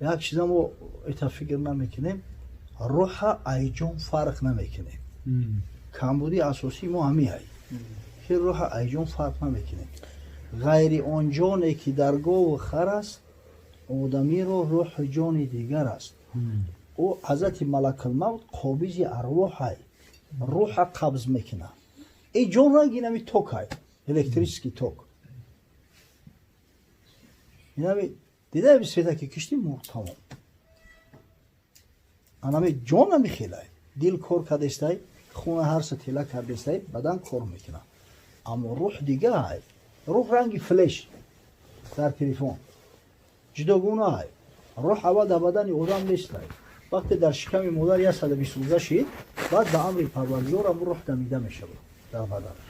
Як чиза мо ита фикр намекунем, рӯҳа ай ҷон фарқ намекунем. Камбудии асосии мо ҳамиай, ки рӯҳа ай ҷон фарқ намекунем. Ғайри он ҷоне, ки дар гову хар аст, одамиро рӯҳу ҷони дигар аст. Ӯ ҳазрати Малакулмавт қобизи арвоҳай, рӯҳа қабз мекунад. И ҷон ранг инами токай, электрический ток. Инами дида, света ки киштӣ, мурд, тамом. Анами ҷон намихелай, дил кор кардестай, хуна ҳарса тела кардестай, бадан кор мекунад, аммо рӯҳ дигаай. Рӯҳ ранги флеш дар телефон ҷудогунаай. Рӯҳ аввал дар бадани одам нестай. Вақте дар шиками модар 120 рӯза шид, баъд ба амри Парвардигорам рӯҳ дамида мешавад дар баданаш.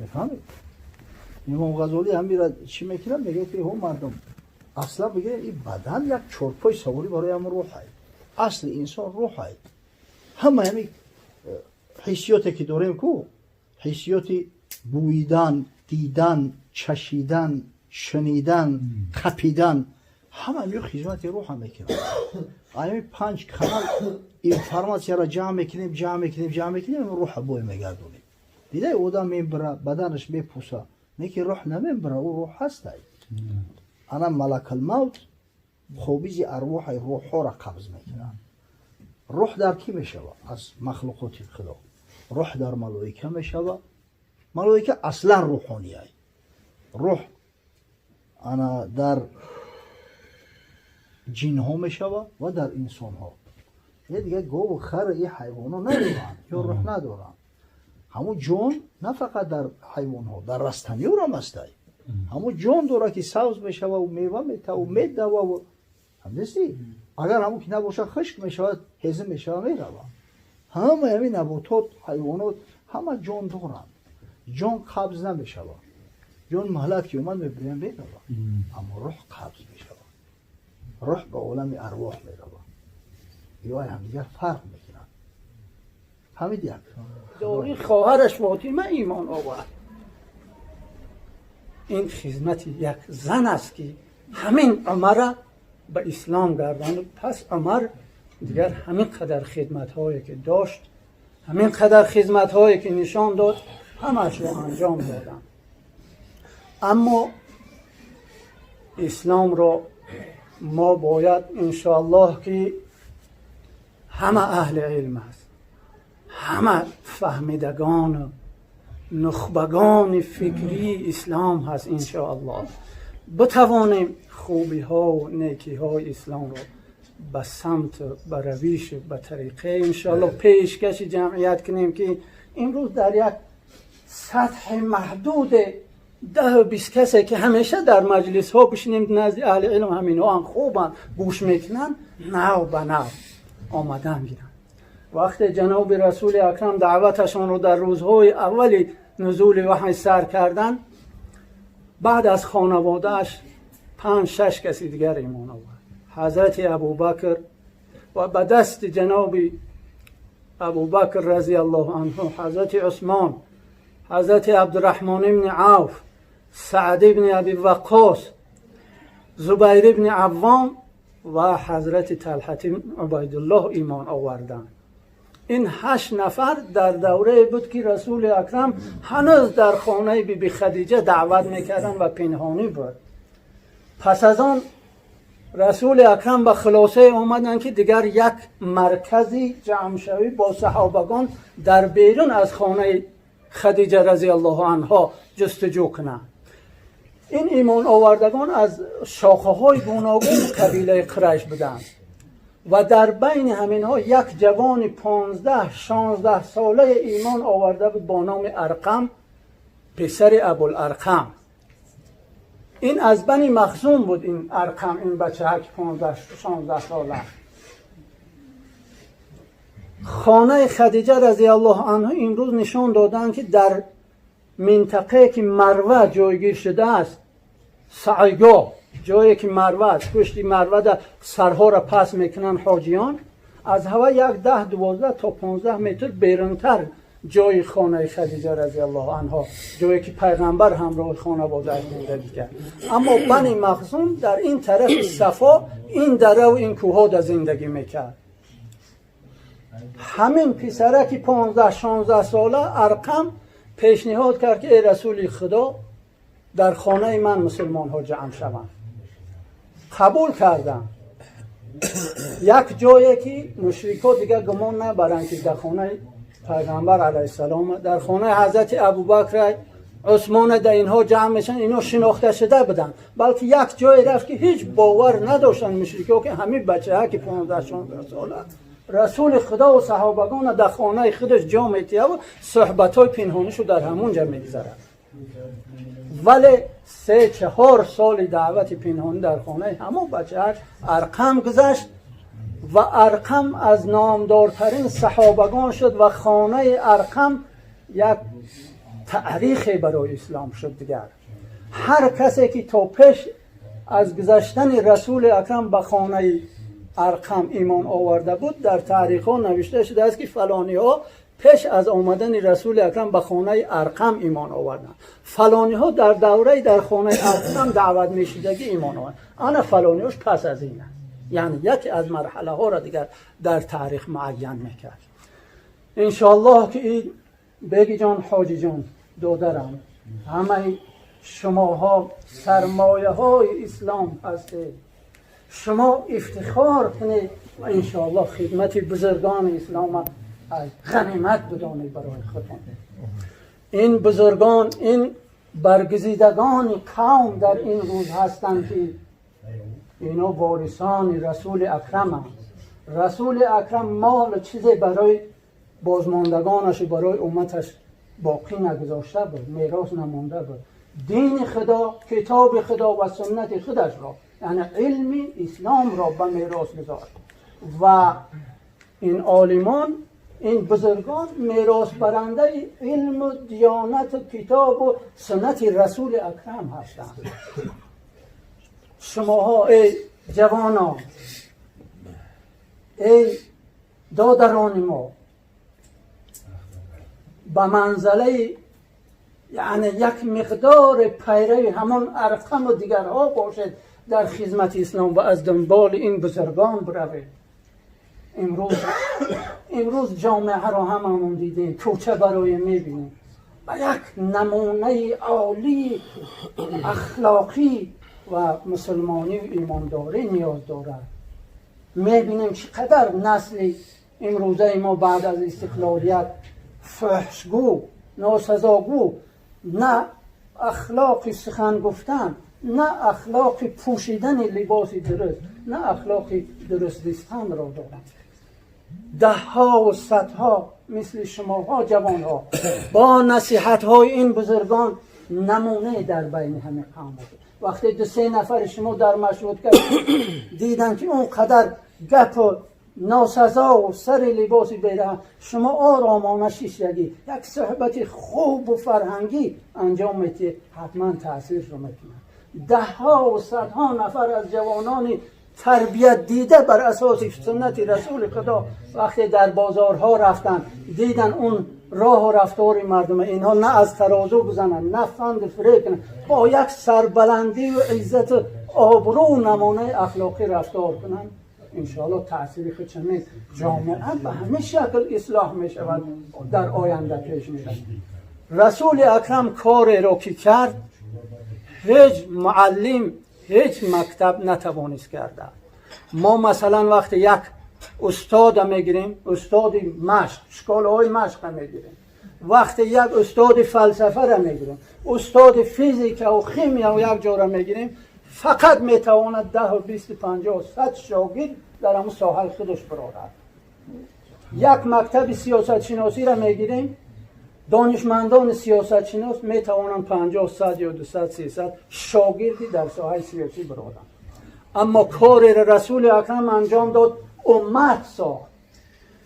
Мефаҳмед, Имом Ғазолӣ ҳамира чӣ мекунад? Мегӯяд, ки ҳо мардум, аслан бигирем, ин бадан як чорпои саворӣ барои ҳам рӯҳай. Асли инсон рӯҳай. Ҳама ҳами ҳиссиёте, ки дорем ку, ҳиссиёти бӯидан, дидан, чашидан, шунидан, қапидан, ҳама ҳамиё хизмати рӯҳа мекунад. Ами панҷ канал информатсияро ҷамъ мекунем, ҷамъ мекунем, ҷамъ мекунем, рӯҳа бой мегардонем. Дидай, одам мебира, баданаш мепуса, не ки рӯҳ намебира, ӯ рӯҳ ҳастай. Ана Малакулмавт қобизи арвоҳай, рӯҳҳоро қабз мекунад. Рӯҳ дар кӣ мешавад аз махлуқоти Худо? Рӯҳ дар малоика мешавад. Малоика аслан рӯҳонияй. Рӯҳ ана дар ҷинҳо мешавад ва дар инсонҳо. Е дига гову хар, и ҳайвонҳо надоранд ё рӯҳ надоранд. Ҳамун ҷон на фақат дар ҳайвонҳо, дар растаниёрам ҳастай. Ҳамун ҷон дора, ки сабз мешававу мева метаву медававу ҳамдести. Агар ҳамун ки набошад, хушк мешавад, ҳезим мешавад, меравад. Ҳама ҳамин наботот, ҳайвонот ҳама ҷон доранд. Ҷон қабз намешавад. Ҷон муҳлат ки омад, мебирем, меравад, аммо рӯҳ қабз мешавад, рӯҳ ба олами арвоҳ меравад. Ё ҳамдигар фарқ мекунанд. Фаҳмид як? Дори хоҳараш Фотима имон овард. Ин хизмати як зан аст, ки ҳамин Умара ба ислом гардонд. Пас Умар дигар ҳамин қадар хидматҳое, ки дошт, ҳамин қадар хизматҳое, ки нишон дод, ҳамаашро анҷом доданд. Аммо исломро мо бояд, иншоаллоҳ, ки ҳама аҳли илм аст, ҳама фаҳмидагону нухбагони фикрии ислом ҳаст, иншоаллоҳ битавонем хубиҳову некиҳои исломро ба самт, ба равиш, ба тариқе, иншоаллоҳ, пешкаши ҷамъият кунем, ки имрӯз дар як сатҳи маҳдуде 10-20 касе, ки ҳамеша дар маҷлисҳо бишинем назди аҳли илм, ҳаминҳоам хубанд, гӯш мекунанд, нав ба нав омадан гиранд. Вақте ҷаноби Расули Акрам даъваташонро дар рӯзҳои аввали нузули ваҳй сар карданд, баъд аз хонаводааш панҷ шаш каси дигар имон овард. Ҳазрати Абубакр ва ба дасти ҷаноби Абубакр разиаллоҳу анҳу ҳазрати Усмон, ҳазрати Абдураҳмон ибни Авф, Саъд ибни Аби Ваққос, Зубайр ибни Аввом ва ҳазрати Талҳат ибн Убайдуллоҳ имон оварданд. Ин ҳашт нафар дар даврае буд, ки Расули Акрам ҳанӯз дар хонаи Биби Хадиҷа даъват мекарданд ва пинҳонӣ буд. Пас аз он Расули Акрам ба хулосае омаданд, ки дигар як маркази ҷамъшавӣ бо саҳобагон дар берун аз хонаи Хадиҷа разиаллоҳу анҳо ҷустуҷӯ кунанд. Ин имоновардагон аз шохаҳои гуногуни қабилаи Қурайш буданд ва дар байни ҳаминҳо як ҷавони 15-16 солаи имон оварда буд бо номи Арқам, писари Абуларқам. Ин аз Бани Махзум буд. Ин Арқам, ин бачаҳак 15-16 сола, хонаи Хадиҷа разиаллоҳу анҳу имрӯз нишон доданд, ки дар минтақае, ки Марва ҷойгир шудааст, саъйгоҳ, ҷое ки Марва аст, пушти Марвада сарҳоро пас мекунанд ҳоҷиён, аз ҳава як 10, 12 то 15 метр берунтар. ҷои хонаи Хадиҷа разияллоҳу анҳо, ҷое ки пайғамбар ҳамроҳи хонаводааш зиндагӣ кард. Аммо Бани Махзум дар ин тарафи Сафо, ин дараву ин кӯҳҳо дар зиндагӣ мекард. Ҳамин писараки 15-16 сола Арқам пешниҳод кард, ки эй Расули Худо, дар хонаи ман мусулмонҳо ҷамъ шаванд. Қабул кардам, як ҷое ки мушрикҳо дигар гумон набаранд, ки дар хонаи пайғамбар алайҳиссалом, дар хонаи ҳазрати Абубакр, Усмон дар инҳо ҷамъ мешан, инҳо шинохта шуда буданд, балки як ҷое рафт, ки ҳеҷ бовар надоштанд мушрикҳо, ки ҳамин бачаҳа, ки 15-16 сола, Расули Худо ва саҳобагона дар хонаи худаш ҷо метиҳаву суҳбатҳои пинҳонишу дар ҳамон ҷа мегузарад. Вале 3-4 соли даъвати пинҳонӣ дар хонаи ҳамон бачааш Арқам гузашт ва Арқам аз номдортарин саҳобагон шуд ва хонаи Арқам як таърихе барои ислом шуд. Дигар ҳар касе ки то пеш аз гузаштани Расули Акрам ба хонаи Арқам имон оварда буд, дар таърихҳо навишта шудааст, ки фалониҳо пеш аз омадани Расули Акрам ба хонаи Арқам имон оварданд, фалониҳо дар давраи дар хонаи Арқам даъват мешудагӣ имон оварданд, ана фалониҳош пас аз ин аст. Яъне яке аз марҳалаҳоро дигар дар таърих муайян мекард. Иншоаллоҳ, ки ин бегиҷон, ҳоҷиҷон, додарам, ҳамаи шумоҳо сармояҳои ислом ҳастед. Шумо ифтихор кунед ва иншоаллоҳ хидмати бузургони ислом аз ғанимат бидонед барои худтон. Ин бузургон, ин баргузидагони қавм дар ин рӯз ҳастанд, ки ино ворисони Расули Акраманд. Расули Акрам мол чизе барои бозмондагонашу барои умматаш боқӣ нагузошта буд, мерос намонда буд. Дини Худо, китоби Худо ва суннати худашро, яъне илми исломро ба мерос гузошт ва ин олимон, ин бузургон меросбарандаи илму диёнату китобу суннати Расули Акрам ҳастанд. Шумоҳо, эй ҷавонон, эй додарони мо, ба манзалаи, яъне як миқдори пайрави ҳамон Арқаму дигарҳо бошед дар хизмати ислом ва аз дунболи ин бузургон биравед. Имрӯз ҷомеаро ҳамамон дидем, кӯча барои мебинем, ба як намунаи олии ахлоқӣ ва мусулмонию имондорӣ ниёз дорад. Мебинем, чӣ қадар насли имрӯзаи мо баъд аз истиқлолият фуҳшгӯ, носазогӯ, на ахлоқи сухан гуфтан, на ахлоқи пӯшидани либоси дуруст, на ахлоқи дуруст зистанро доранд. Даҳҳову садҳо мисли шумоҳо ҷавонҳо бо насиҳатҳои ин бузургон намунае дар байни ҳамин қавм буд. Вақте ду се нафари шумо дар маршрутка диданд, ки он қадар гапу носазову сари либоси бераҳм, шумо оромона шиштагӣ як суҳбати хубу фарҳангӣ анҷом медиҳед, ҳатман таъсирро мекунад. Даҳҳову садҳо нафар аз ҷавонони тарбият дида бар асоси суннати Расули Худо вақте дар бозорҳо рафтанд, дидан он роҳу рафтори мардума, инҳо на аз тарозу бизананд, на фанду фиреб кунанд, бо як сарбаландию иззату обрӯ намунаи ахлоқӣ рафтор кунанд, иншоалло таъсири худша ҷомеа ба ҳамин шакл ислоҳ мешавад, дар оянда пеш мерад. Расули Акрам кореро ки кард, ҳеҷ муаллим, ҳеҷ мактаб натавонист карда. Мо масалан вақте як устода мегирем, устоди машқ, школаҳои машқа мегирем, вақте як устоди фалсафара мегирем, устоди физикаву химияву як ҷора мегирем, фақат метавонад 10-у 20-у 50-у 100 шогирд дар ҳамун соҳаи худаш бирорад. Як мактаби сиёсатшиносиро мегирем, донишмандони сиёсатшинос метавонанд 50, 100 ё 200, 300 шогирди дар соҳаи сиёсӣ бироранд. Аммо кореро Расули Акрам анҷом дод, уммат сохт,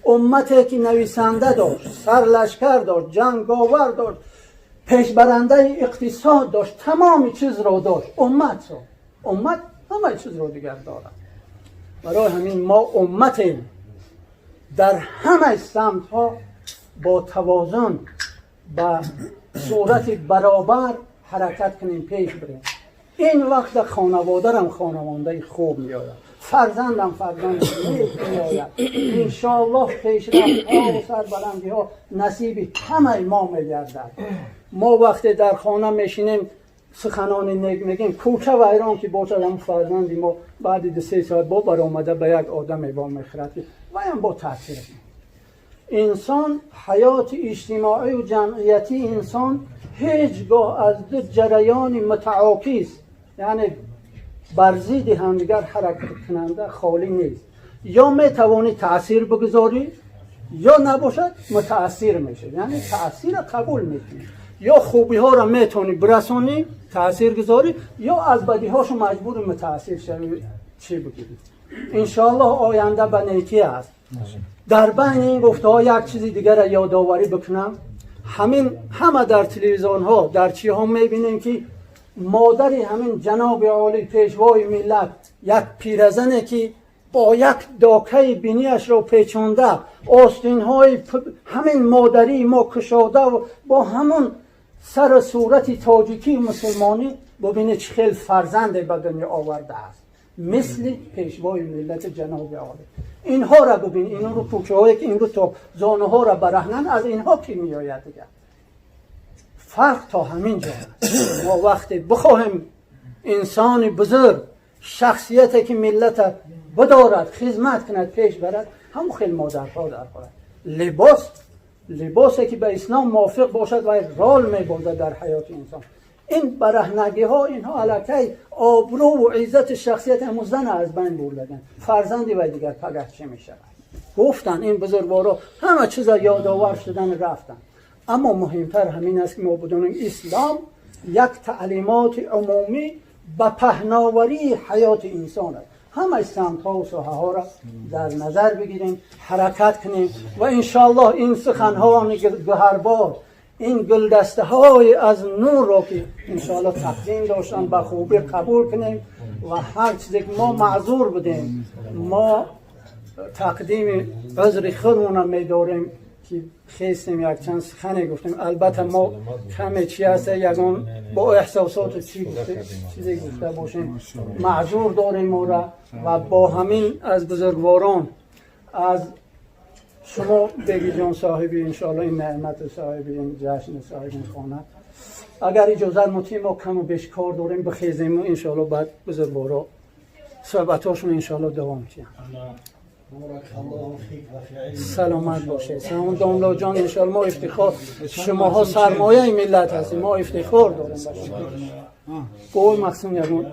уммате ки нависанда дошт, сарлашкар дошт, ҷанговар дошт, пешбарандаи иқтисод дошт, тамоми чизро дошт, уммат сохт. Уммат ҳамаи чизро дигар дорад. Барои ҳамин мо умматем, дар ҳамаи самтҳо. Бо тавозун, ба сурати баробар ҳаракат кунем, пеш бирем. Ин вақт хонаводарам хонаводаи хуб меояд, фарзандам фарзанди нек меояд. Иншоаллоҳ, пешрафтҳо ва сарбаландиҳо насиби ҳамаи мо мегардад. Мо вақте дар хона мешинем, суханони нек мегем, кӯча вайрон ки бошад, ҳам фарзанди мо баъди 2-3 соат бо баромада ба як одаме вомехӯрад, ки ваям бо таъсир. Инсон, ҳаёти иҷтимоию ҷамъиятии инсон ҳеҷ гоҳ аз ду ҷараёни мутаокис, яъне бар зидди ҳамдигар ҳаракаткунанда, холӣ нест. Ё метавонӣ таъсир бигузорӣ, ё набошад, мутаассир мешавӣ, яъне таъсира қабул мекунӣ. Ё хубиҳоро метавонӣ бирасонӣ, таъсир гузорӣ, ё аз бадиҳошу маҷбури мутаассир шавӣ, чӣ бигирӣ. Иншоаллоҳ, оянда ба некӣ аст. Дар байни ин гуфтаҳо як чизи дигарро ёдоварӣ бикунам. Ҳамин ҳама дар телевизионҳо, дар чиҳо мебинем, ки модари ҳамин ҷаноби олӣ, пешвои миллат, як пиразане, ки бо як докаи бинияшро печонда, остинҳои ҳамин модарии мо кушода, бо ҳамон сару сурати тоҷикии мусулмонӣ, бубинед, чӣ хел фарзанде ба дунё овардааст, мисли пешвои миллати ҷаноби олӣ. Инҳоро бубин, инро, кӯчаҳое ки имрӯз то зонуҳоро бараҳнанд, аз инҳо ки меояд дигар? Фарқ то ҳамин ҷо. Мо вақте бихоҳем инсони бузург, шахсияте ки миллата бидорад, хизмат кунад, пеш барад, ҳамон хел модарҳо дар кор. Либос, либосе ки ба ислом мувофиқ бошад ва рол мебозад дар ҳаёти инсон. Ин бараҳнагиҳо, инҳо аллакай обрӯву иззати шахсияти ҳамун зана аз байн бурдаган. Фарзанди вай дигар пагах чӣ мешавад? Гуфтанд ин бузургворо, ҳама чиза ёдовар шудан рафтанд. Аммо муҳимтар ҳамин аст, ки мо бидонем, ислом як таълимоти умумӣ ба паҳноварии ҳаёти инсон аст. Ҳамаи самтҳо ва соҳаҳоро дар назар бигирем, ҳаракат кунем ва иншоаллоҳ ин суханҳони гуҳарбор, ин гулдастаҳои аз нурро, ки иншоаллоҳ тақдим доштанд, ба хубӣ қабул кунем ва ҳар чизе ки мо маъзур будем, мо тақдими узри худмона медорем, ки хестем, якчанд сухане гуфтем. Албатта, мо каме чи ҳаста, ягон бо эҳсосоту чӣ чизе гуфта бошем, маъзур дорем мора. Ва бо ҳамин аз бузургворон, аз шумо, бегиҷон, соҳиби иншоалло ин неъмату соҳиби ин ҷашн, соҳиби ин хона, агар иҷозат мутӣ, мо каму беш кор дорем, бихезему иншоалло баъд бузургворо суҳбатҳошон иншоалло давом киҳанд. Саломат бошед. Салом, домлоҷон. Иншоалло, мо ифтихор, шумоҳо сармояи миллат ҳастем, мо ифтихор дорем ба шумо. Бой мақсум ягон.